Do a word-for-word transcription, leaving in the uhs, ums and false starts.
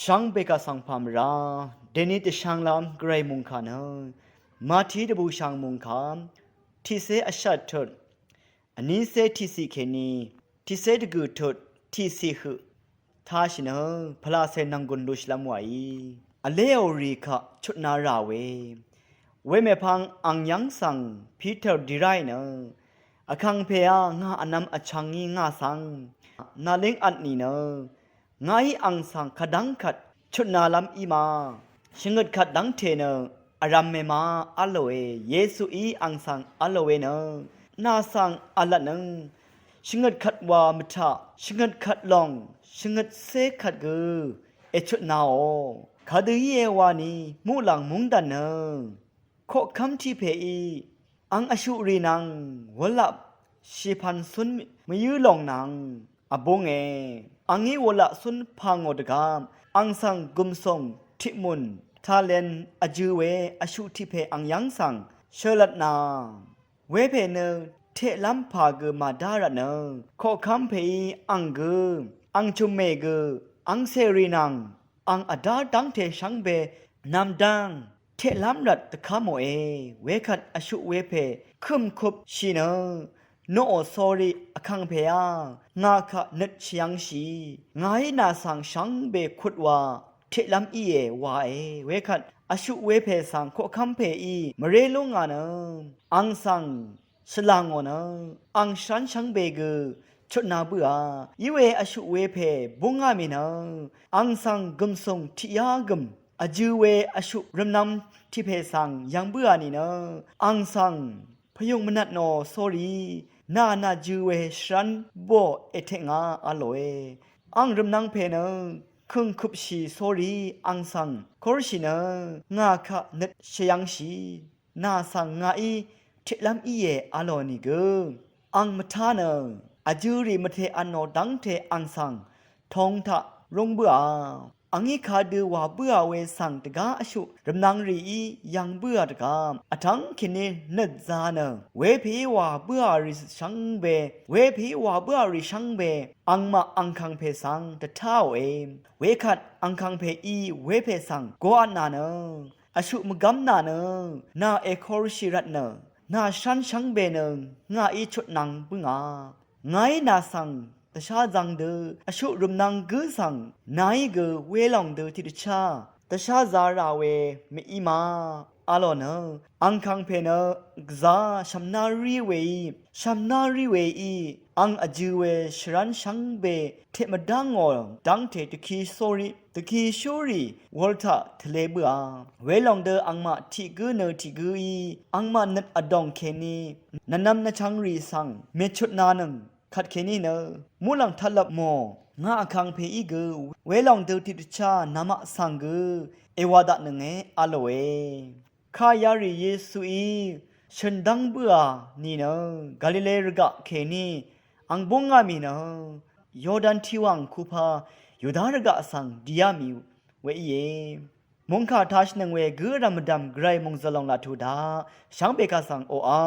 Shvngbe kaq svng pà mvrá deni dvshvnglv́m gvray mungkà nø Mati dvbùshv̀ng mungkà tiqcé vshvt tut vnícé tiqciq kèní tiqcé dvgø̀ tut tiqciq høq tashì nø pvlacè nv̀nggùn lushìlv́m wàí vléò rì kaq chutna rà we. Wemèpvng ang yv́ng svng Piter dì ráì nø, Vkàngpèá ngà vnvm vchvng ngí ngà svng nàlíng vt nìnø ngàí ang svng kadv́ng kvt chutnalv́m í ma. Shvngøt kvt dv́ngte nø vrv̄me ma v̄lòe. Yesuí ang svng v̄lòe nø, nà svng v̄lvtnøng shvngøt kvt wa mvtaq shvngøt kvt lòng shvngøt cé kvt gø èchutnaò. Kadø íe wani muqlàng mungdàn nø koqkv́m tiq pèí ang vshuqrì nvng wulap shìpvn cún mvyǿ lòng nvng vbúnge. Angí wulap cún pà ngò dvgvp ang svng gùmsùng tiqmùn talen vjø̄ we vshuq tiq pè ang yv́ng svng shø̀lvtna. Wepè nø teqlv́m pà gø màdá rvtnø koqkv́m pèí ang gø ang chø̀mmè gø angcèrì nvng ang vdá dv́ngte shvngbe nvmdv́ng teqlv́m rvt dvkv́mòe. Wekvt vshuq wepè kø̀mkupshì nø, noqò sórí Vkàngpèá ngà kaq nøt shvyv̄ngshì. Ngàí nà svng shvngbe kutwa teqlv́m íe wae. Wekvt vshuq wepè svng koqkv́m pèí mvré lú ngà nø ang svng shvlà ngò nø ang shvrv́n shvngbe gø chutna bǿà. Iwe vshuq wepè búngá mì nø ang svng gùmsùng tiqyá gø̀m vjø̄ we vshuq rvmnv̄m tiq pè svng yv̀ng bǿà nìnø ang svng pvyùng mvnvtnò sórí nà nàjø̄ we shvrv́n bò èteknga v̄lòe. Ang rvmnv̄ng pè nø kø̀mkupshì sórí ang svng kórshì nø ngà kaq nøt shvyv̄ngshì. Nà svng ngàí teqlv́m íe v̄lò nìgø ang mvtá nø vjø̄rì mvtè vtnò dv́ngte ang svng tong taq rúng bǿà. Angí kadø wà bǿà we svng dvgá vshuq rvmnv̄ng rìí yv̀ng bǿà dvgvp vtv́ng kèní nøt zā nø wepèí wà bǿà rì shvngbe, wepèí wà bǿà rì shvngbe angmaq angkàngpè svng dvtáòe. Wekvt angkàngpèí wepè svng goqvtnà nø vshuq mvgv́m nà nø nà èkorshì rvtnø nà shv́n shvngbe nø ngàí chutnv̄ng bǿngà. Ngàí nà svng dvsházv̄ng dø vshuq rvmnv̄ng gǿ svng nàí gø welòng dø tiqdvchá dvsházā rà we mèí ma v̄lò nø angkàngpè nø gvzá shv̀mná rí weí shv̀mná rí weí ang vjø̄ we shvrv́n shvngbe teq mvdá ngò dv́ngte dvki sórí dvki shúrì wūl taq tvlē bǿà. Welòng dø angmaq tiq gǿ nø tiq gǿí angmaq nøt vdòng kèní nvnvm nvchv̄ng rì svng mèchutnanøng kvtkèní nø muqlàng taqlvp mò ngà vkàngpèí gø welòng dø tiqdvchá namaq svng gø èwà daqnønge v̄lòe. Kà yarì Yesuí shø̀n dv́ng bǿà nìnø Galile rvgaq kèní ang búngá mì nø Yordan tiwàng kupa Yuda rvgaq svng dìá mì we íe. Mungkà tashìnøng we gǿ rv̀m mvdv̀m gvray mòngzø̀l lòng laq tuq daq shvngbe kaq svng oqà.